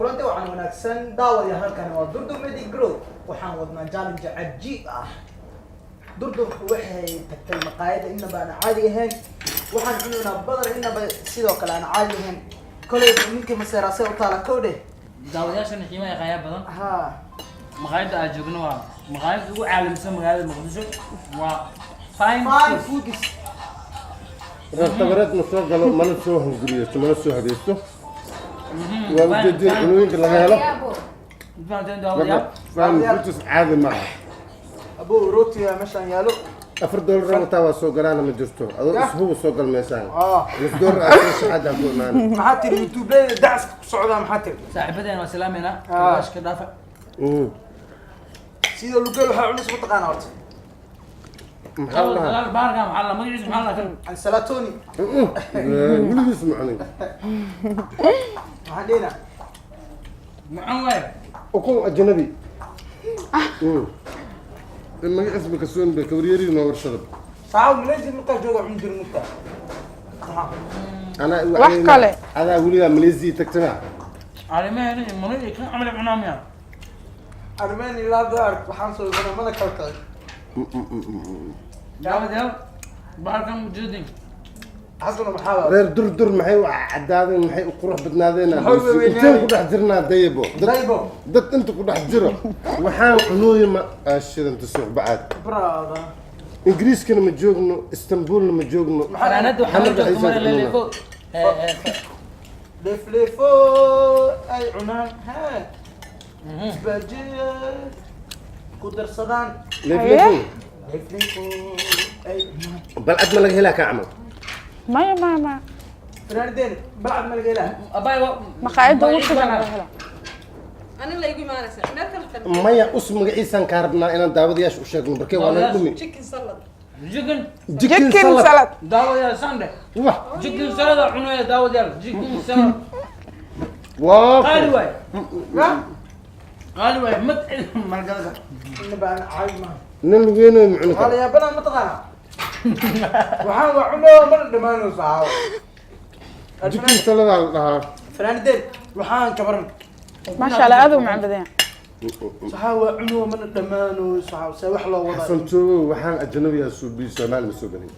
Kulanti waxaan wanaagsan, daawadayaal. Halkan waa Durdur Media Group. Waxaan wadnaa challenge cajiib ah. Durdurku waxay tagtay maqaayada inaba aan caadi ahayn. Waxaan cunaynaa badan inaba sidoo kale aan caadi ahayn. Koley ninkii maseeraasay u taala kowdhe. Daawadayaashana qiimaha qaayaa badan. Ha. Maqaayadda aan joogno waa maqaayadda ugu caalamsan magaalada Muqdisho, waa Fine Fine Food. Foods. Reer tabareed ma soo galo, mana soo hunguriyeysto, mana soo habaysto. Waa ujeedin cunooyinka laga helo. Fahanteen, Marka daawadayaal? Fine Foods caadi maaha. Abo, rootiga meeshaan yaalo. $4 wataa, waa soo galaana, ma jirto adoo ishuba soo gal meeshaan. $0.5 aad soo shaxaadaan ku imaana. Maxaa tiri? YouTube-leyda dacaska ku socdaa, maxaa tiri? Saaxiibadeena waa salaameynaa. Kabaashka dhaafa. Sidoo lugeel waxaa cunaysa mataqaana horta? Maxaa la dhahaa? Dagaal baarka maxaa la magaciisa, maxaa la kan? Ansalatoni. Weligiis ma cunin. Maxaan dhehnaa? Macaan waay. Ukun ajnabi magaciis ba kasoon ba kabaryarihi noo warsada. Saaxib, Malaysia markaa jooga cun jir mugta. Anaa Wax kale. Adaa weligaa Malaysia tagtana? Arrimaheena iyo mana iyo kan camal cunaa miya? Armeni ilaa daar waxaan soo mana kala kale. Daawadayaal, baarkan ujeedin. Xasana, maxaa waa? Reer Durdur maxay u cadaadeen, maxay u qurux badnaadeen? Maxay u weynaayen? Inteen ku dhex jirnaa dayabo dad? Daybo. Dad inta ku dhex jiro waxaan cunooyin ma shidanta suuq bacaad. Brada. Ingiriiskana ma joogno, Istanbulna ma joogno. Fanaanada waxaa la Xamar joogta dhexdiisa mara cununa. Leelefo. Leefleefo ay cunaan ha isbaajiya ku darsadaan. Leefleefo. Leefleefo ay cunaan. Balcad ma laga helaa kaa camal? Maya, maya, maya. Fanaanadeen balcad ma laga helaa? Abay. Maqaayadda ugu shidan laga helaa. Ani la igu imaanaysa meel kale tan. Maya, us magaciisaan kaa rabnaa inaan daawadayaasha u sheegno, barkee waa naga dhumi. Chicken salad. Chicken. Chicken salad. Daawadayaal, sande. Wah. Chicken salad aa cunaya, daawadayaal, chicken salad. Waa. Qaali waay, qaali waay, mad malgalka. Inaba aan caadi maaha. Nin lugeynayo ma cuni Waa la karo. yaabanaa, mataqaanaa, waxaan waa cuno mana dhamaano saxaabo. Chicken saladaa la dhahaa. Fanaanadeen waxaan kabaran. Maasha Allah, aad u macaan badan yahay. Saxaabo, waa cuno mana dhamaano saxaabo, see wax loo wadaa? Xasan Toogo, waxaan ajnabiyaa suubiyo, Soomaali ma soo gelin.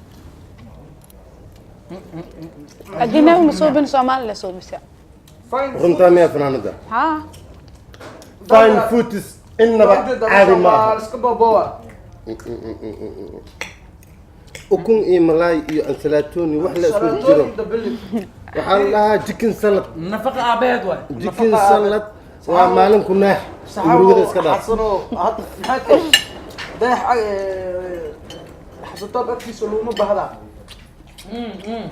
Ajnabi ma suubin, Soomaali la suubisa. Fine. Runtaa miyaa, fanaanada? Haa. Fine Foods innaba caadi ma aha. Iska bobowa. Ukun iyo malaay iyo ansalaatoni wax la isku jiro waxaa la dhahaa chicken salad. Nafaqa aabaheed waay. Chicken salad waa maalin ku naax, murugada iska dhaaf. Xasano, hadda maxaa tahay? Dayax xasatoob agtiisa laguma baahdaa,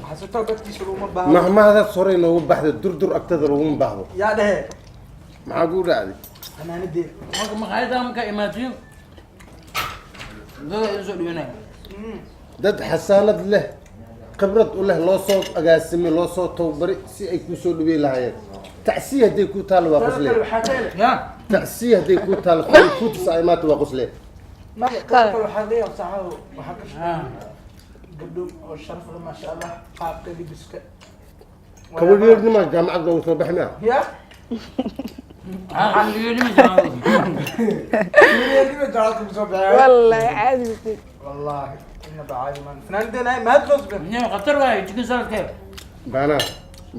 xasatoob agtiisa laguma baahdo. Mahmahdaas horey noogu baxday, Durdur agtada laguma baahdo. Yaa dhehe? Maxaa kuu dhacday? Fanaanadeed. Marka maqaayadda markaa imaatiin, dada idin soo dhiwanaya. Dad xasaanad leh, khibrad u leh, loo soo agaasimay, loo soo tababari si ay kuu soo dhaweyn lahaayeen. Tacsiya hadday kuu taalo waa Tada qosle. Kale waxaa ka hele. Ya. Tacsiya hadday kuu taalo, Fine Foods ay maanta waa qosle. Maya, tada kale waxaa leeyahay saxaabo, waxaa ka shaqeeya gabdho oo sharaf leh, maasha Allah, qaabka libiska. Kabaryarnima jaamacad loogu soo baxi miya? Ya. Kabaryarnima jaamacad kusoo baxay. Wallahi caadi ma. Wallahi inaba caadi maan fanaanadeena mahad loo. Khatar waay chicken saladkee. Baanaa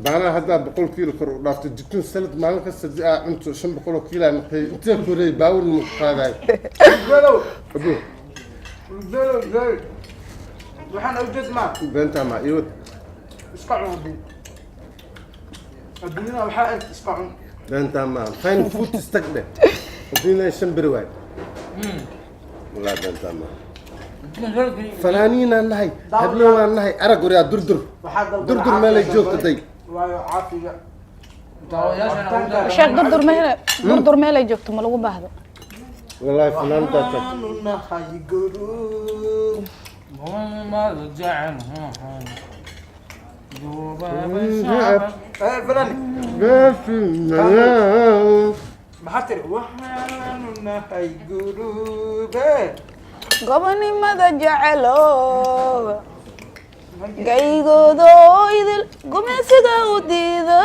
baanaa haddaa 100 kiilo kor u dhaafto, chicken salad maalin kasta di aa cunto, 500 oo kiilo maqay, intee korey baawur ma ku qaadaay? Galow. Abu. Galow galow, waxaan ujeed maa. Beentaa maa iwad. Iska cun adduun, adduunyada waxaa eg iska cun. Beentaa maa, Fine Foods tag dheh, adduunyada shan beri waay. Wallahi beentaa maa. Chicken saladka. Fanaaniinaan nahay, habloonaan nahay, arag waryaa Durdur. Waxaa dalbada Durdur meelay joogto day. Waayo caafiga. Daawadayaashana. Sheekh, Durdur meel, Durdur meel ay joogto ma lagu baahdo. Wallahi fanaantaa tag. Waxaanu nahay gurub. Jecel. Eh, fanani, maxaa tiri? Waxaanu nahay gurube. Gobonimada jecelo, gaygoodo idil gumeysiga u diida.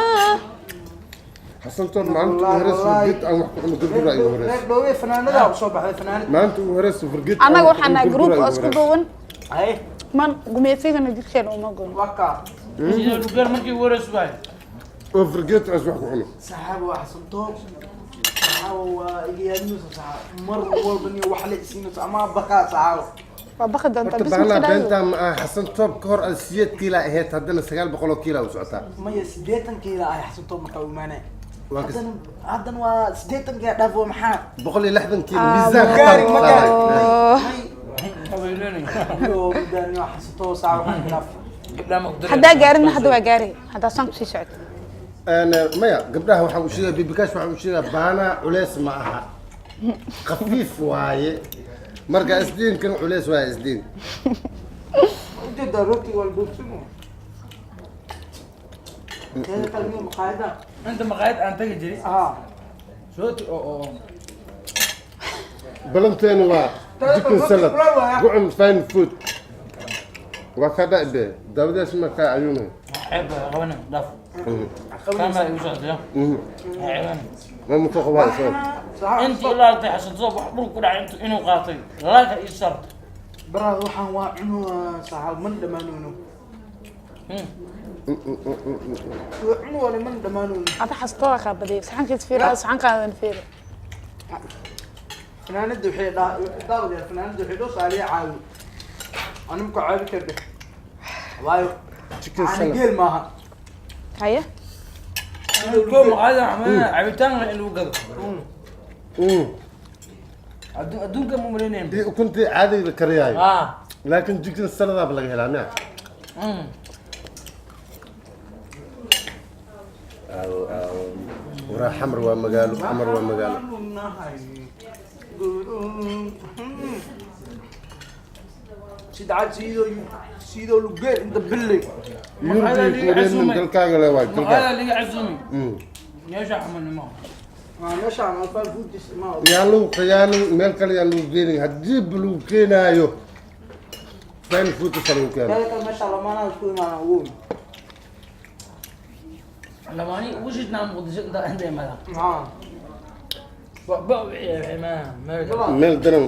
Xasan Toob maalinta ugu horeysa fargeet aan wax ku cuno Gurgura igu horeysa. Reer Dhoowe fanaanada u soo baxday fanaanad. Maalinta ugu horeysa fargeet aan Annaga wax ku waxaa cuno nahay group Gurgura oo igu isku horeysa. duuban. Ay. Man gumeetigana jidkeena uma goyn. Waka. Sidoo lugeer markii ugu horeysa waay. Oo fargeet aan wax ku cuno. Saxaabo waa Xasan Toob. Saxaabo waa iga yaabinaysa saxaabo. Mar walba niyo wax la isiinayso ama baqaa saxaabo. Waa baqi doontaa Horta bis bahalaa marka beentaa ma aha. Xasan Toob ka hor aad 8 kiila ahayd, haddana 900 kiila u socotaa. Maya, 80 kiila ay Xasan Toob markaa u imaanay. Waa kas- Haddana waa 80 kiila dhaaf, waa maxaa? 160 kiilo miisaan Gaari ma gaari. Habeyneenay. Iyo mudaan iyo Xasan Toob saxaabo waxaan khilaaf. Gabdhaha ma ku daray. Haddaa gaarin, hadda waa gaari haddaa saan kusii socoto. Maya, gabdhaha waxaan u sheegaa, bibikash waxaan u sheegaa, baanaa culeys ma aha, khafiif waaye. Marka isdiinkan culeys waaye isdiin. Ujeedaa rootiga waa la boobsimo. Teeda kale miyo maqaayada? Inta maqaayad aan tagi jiray. Ah. Rooti oo Balanteenu waa chicken salad gucun fine food waa ka dhabe daawadaas markaa ayuuna. Ceeb baa qabanay dhaaf. Kaamara igu socotay. Ceebana. Ma muto qabaa isaga. Saxaabo. Intii ilaa intay Xasan Toob wax dhul ku dhacay intuu inuu qaatay. Laka ii saartay. Baraad waxaan waa cuno saxaabo, man dhamaanoono. Waa cuno wala man dhamaanoono. Ada xastooda kaa badiyay saxankiis fiiri, ada saxankaadan fiiri. Fanaanada waxay dhaa daawadayaal, fanaanada waxay dhoo saaliya caawi. Anigu ka caawi kardhe. Waayo Chicken caano salad. Geel maaha. Haye. Koo maqaayada waxaan cabitaan leh in lagu gado. Adduunka ma malaynayn. Dii ukuntii caadiga la kariyaayo. Ah. Laakiin chicken saladaaba laga helaa miya? Aawo, aawo. Waraa Xamar waa magaalo, Xamar waa magaalo. Sidcad sidoo sidoo lugeel inta billay. Yurbi kureemin dalkaaga le waay maqaayada dalkaaga. Liga casuumi. Meesha xamalnimo. Meesha aan alfaal foodis ma. Yaan lagu khiyaanin, meel kale yaan lagu geenin. Haddii ba lagu keenaayo, fine food sa lagu keeno. Teeda kale meesha lamaanaha isku imaanaan ugu. Lamaani ugu shidnaa Muqdisho inta imaada. Haa. Waxba u ciyaar ma meel kale. Meel daran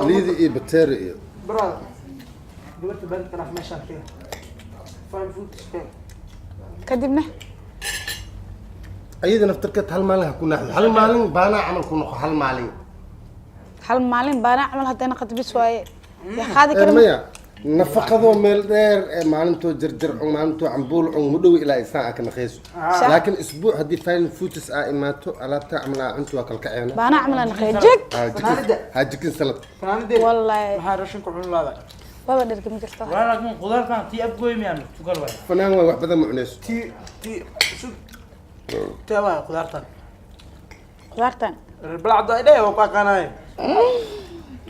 liidi iyo bateeri iyo Brother, gabarta banta dhaaf meeshaan keen. Fine food keen. Kadibna ayada naftarkeed hal maalin ha ku naaxdo, hal maalin baanaa camal ku noqo, hal maalin. Hal maalin baana camal haddayna qadbis waaye yaa qaadi Ee, kara. Maya, nafaqadoo meel dheer ee maalintoo jarjar cun, maalintoo cambuul cun, mudhow ilaa isaan aa ka naqayso. Laakiin isbuuc haddii fine foods aa imaato, alaabta camal aa cunto waa kala kaceena. Baana camal aan naqeeya jeg. Ha Fanaanada. chicken, ha chicken salad. Fanaanadeed. Wallaahi. Maxaa rashinka cun laada? Waaba dhergi ma jirto. Walaa laakiin khudaartan tii afgooy miyaan tukal waay. Fanaan waay, wax badan ma cunayso. Ti sug. Tee waay khudaartan? Khudaartan. Reer balacda ay dheh waa ku aqaanaye.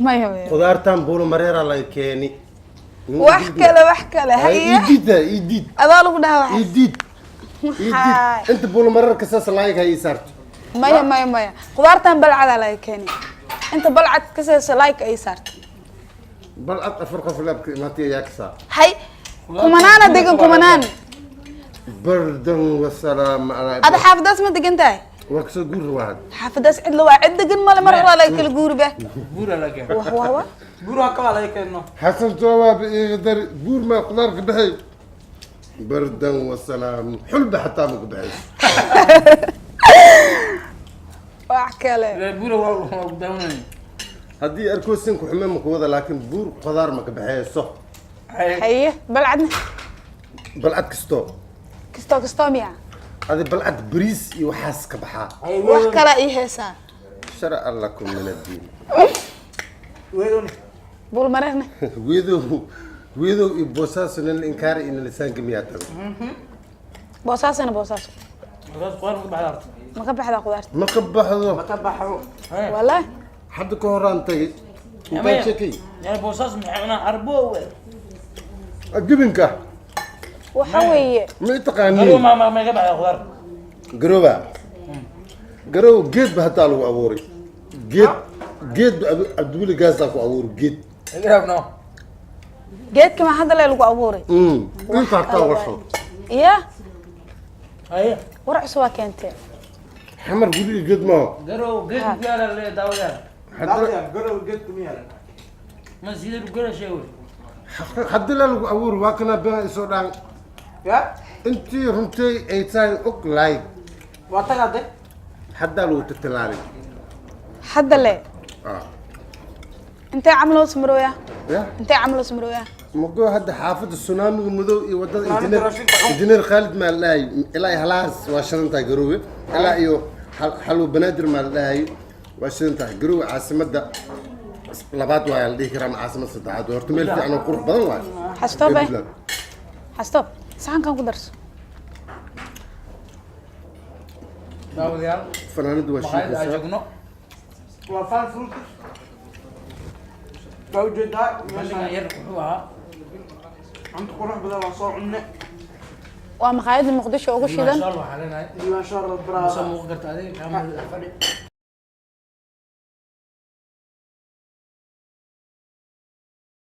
Maya maya. Khudaartan buulo mareera laga keeni. Wax kale, wax kale haye. Idiid idiid. Adaa lagu dhahaa wax. Idiid idiid. Inta buulo mareerka saas laayig ha ii saarto. Maya maya maya, khudaartan balcadaa laga keenay, inta balcad ka seesa like ay saarto. Bal ad afar qof laabka imaatay ayaa ka saa. Hay, kumanaana degan, kumanaan. Bardan wasalaam alaa. Ada xaafadaas ma degan tahay? Waa kasoo guuri waa had. Xaafadaas cid la waa cid degan male, mar horaa laga kala guuri ba. Buura la keenay. Wah wah wah. Buuraha kabaa laga keeno. Xasan toobaaba iiga dari buur maa khudaar ka baxay, bardan wasalaam xulba xataa ma ka baxayso. Wax kale. Reer buura waa ku daawanayay. Haddii arkoosin ku xume ma ku wada, laakiin buur khudaar ma ka baxayso. Haye, balcadna? Balcad kastoo. Kastoo kastoo miya? Adi balcad bariis iyo waxaas ka baxaa. Wax kale ii heesaa. Sharaca lakum min addiin. Weedoni. Buul mareerna? Weedow, weedow iyo boosaaso nin inkaari ina lisaanka miyaa tago. Boosaasana boosaaso. Markaas khudaar ma ka baxda horta? Ma ka baxdaa khudaarta? Ma ka baxdo. Ma ka baxo. Wallahi. Hadda ka horaan tagay intaan sheekay. Yani boosaas maxay cunaan arbo we. Gibinka. Waxa weeye. Ma i Garuu taqaaniin? ma ka baxda khudaar? Garooba, garoow geed ba hataa lagu abuuray, geed geed ba Cabdiweli gaasaa ku abuuray geed. Igrabno. Geedka ma hadda lee lagu abuuray? Inta hataa washo. Iya. Haye. War cusub waa keentee. Xamar guriga geed maaho. Garow geed ku yaala le daawadaal. Daawadayaal, garow geed kuma yaalan. Ma sida garow sheegay. Haddii la lagu abuuri waa kana been isoo dhaan. Ya. Intii runtay ay tahay og like. Waa tagade. Haddaa lagu tatalaalay. Hadda le. Ah. Intee camal hoos marooya? Ya. Intee camal hoos marooya? Mago hadda xaafadda tsunamiga madow iyo wadada Maalinta injineer raashinka cun. Injineer Khaalid maa la dhahay ilaa iyo halahaas waa shidan tahay Garoowe, ilaa iyo Xalwo Banaadir maa la dhahay waa shidan tahay Garoowe. Caasimadda labaad waa la dhihi karaa ama caasimad saddexaad. Horta meel fiican oo qurux badan waay. Xastoob eh. Puntland. Xastoob, saxankan ku darso. Daawadayaal, fanaanadu waa maqaayadda aan shiiqaysaa. joogno Waa fan fruit, waa ujeedaa. bandhigan yar wuxuu ahaa Cunto qurux badan waa soo cunne. Waa maqaayadda Muqdisho ugu shidan. Diiwaan Shaal waxaa leenahay Diiwaan Shaar soo brada. muuqan karta adiga kaamil fadhi.